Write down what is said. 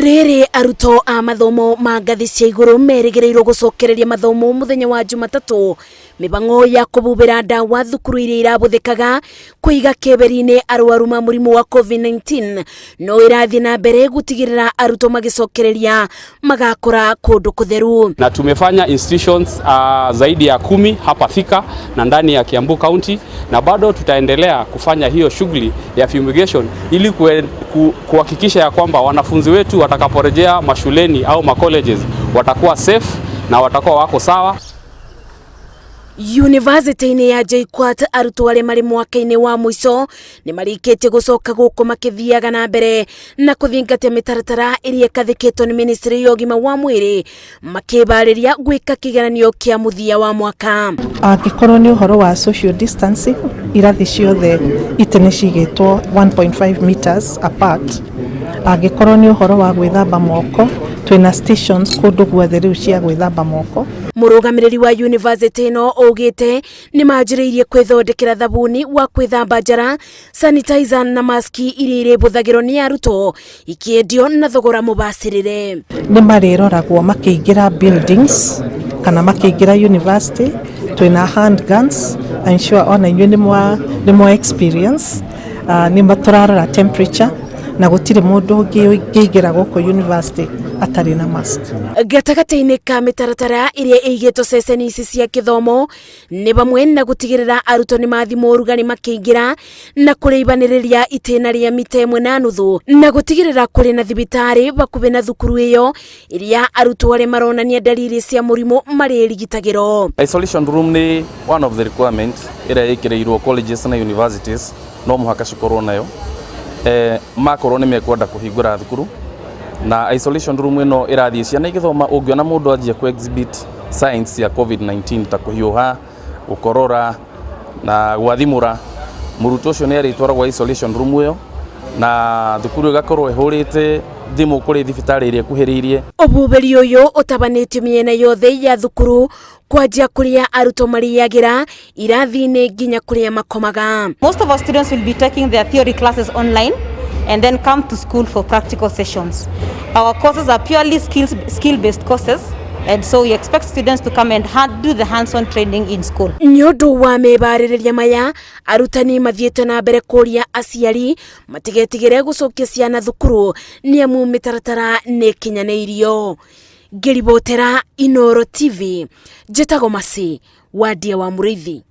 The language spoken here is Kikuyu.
Rĩrĩ arutwo a mathomo ma ngathĩ cia igũrũ merĩgĩrĩirwo gũcokereria mathomo mũthenya wa Jumatatũ, mĩhang'o ya kũbubĩra ndawa thukuru iria irabũthĩkaga kũiga keberi-inĩ arwaru ma mũrimũ wa COVID-19 no ĩrathiĩ na mbere gũtigĩrĩra arutwo magĩcokereria magakora kũndũ kũtheru. Na tumefanya institutions zaidi ya 10 hapa Thika na ndani ya Kiambu County, na bado tutaendelea kufanya hiyo shughuli ya fumigation ili kuhakikisha ya kwamba wanafunzi wetu watakaporejea mashuleni au macolleges watakuwa safe na watakuwa wako sawa. University-inĩ ya JKUAT arutwo arĩa marĩ mwaka-inĩ wa mũico nĩ marĩkĩtie gũcoka gũkũ makĩthiaga na mbere na kũthingatia mĩtaratara ĩrĩa ĩkathĩkĩtwo nĩ ministry ya ũgima wa mwĩrĩ makĩbarĩria gwĩka kĩgeranio kĩa mũthia wa mwaka. Angĩkorwo nĩ ũhoro wa social distancing, irathi ciothe itĩ nĩ cigĩtwo 1.5 meters apart. Angĩkorwo nĩ ũhoro wa gwĩthamba moko, twĩna stations kũndũ guothe rĩu cia gwĩthamba moko. Mũrũgamĩrĩri wa university ĩno augĩte nĩ manjĩrĩirie kwĩthondekera thabuni wa kwĩthamba njara, sanitizer na maski iria irĩbũthagĩrwo nĩ arutwo ikĩendio na thogora mũbacĩrĩre. Nĩ marĩroragwo makĩingĩra buildings kana makĩingĩra university. Twĩna hand guns, I'm sure ona inyuĩ nĩ mwa experience. Nĩ tũrarora temperature na gũtirĩ mũndũ ũngĩingĩra gũkũ university atarĩ na mask. Gatagatĩ-inĩ ka mĩtaratara ĩrĩa ĩigĩtwo ceceni ici cia gĩthomo nĩ hamwe na gũtigĩrĩra arutwo nĩ mathimwo ũrugarĩ makĩingĩra na kũrĩibanĩrĩria itĩna rĩa mita 1.5 na gũtigĩrĩra kũrĩ na thibitarĩ hakuhĩ na thukuru ĩyo ĩrĩa arutwo arĩa maronania dalili cia mũrimũ marĩrigitagĩrwo. Isolation room nĩ one of the requirement ĩrĩa ĩkĩrĩirwo colleges na universities, no mũhaka cikorwo nayo makorwo nĩ mekwenda kũhingũra thukuru. Na isolation room ĩno ĩrathiĩ ciana igĩthoma, ũngĩona mũndũ anjia ku exhibit signs ya COVID-19 ta kũhiũha, gũkorora na gwathimũra, mũrutwo ũcio nĩ arĩtwaragwo isolation room ĩyo na thukuru ĩgakorwo ĩhũrĩte thimũ kũrĩ thibitarĩ ĩrĩa ĩkuhĩrĩirie. Ũbubĩri ũyũ ũtabanĩtio mĩena yothe ya thukuru kwanjia kũrĩa arutwo marĩagĩra, irathi-inĩ nginya kũrĩa makomaga. Most of our students will be taking their theory classes online and then come to school for practical sessions. Our courses are purely skill-based courses, and so we expect students to come and do the hands-on training in school. Nĩ ũndũ wa mebarĩrĩria maya, arutani mathiĩte na mbere kũria aciari matigetigĩre gũcokia ciana thukuru nĩ amu mĩtaratara nĩ ĩkinyanĩirio. Ngĩribotera Inooro TV, njĩtagwo Masi Wandia wa Mũrĩithi.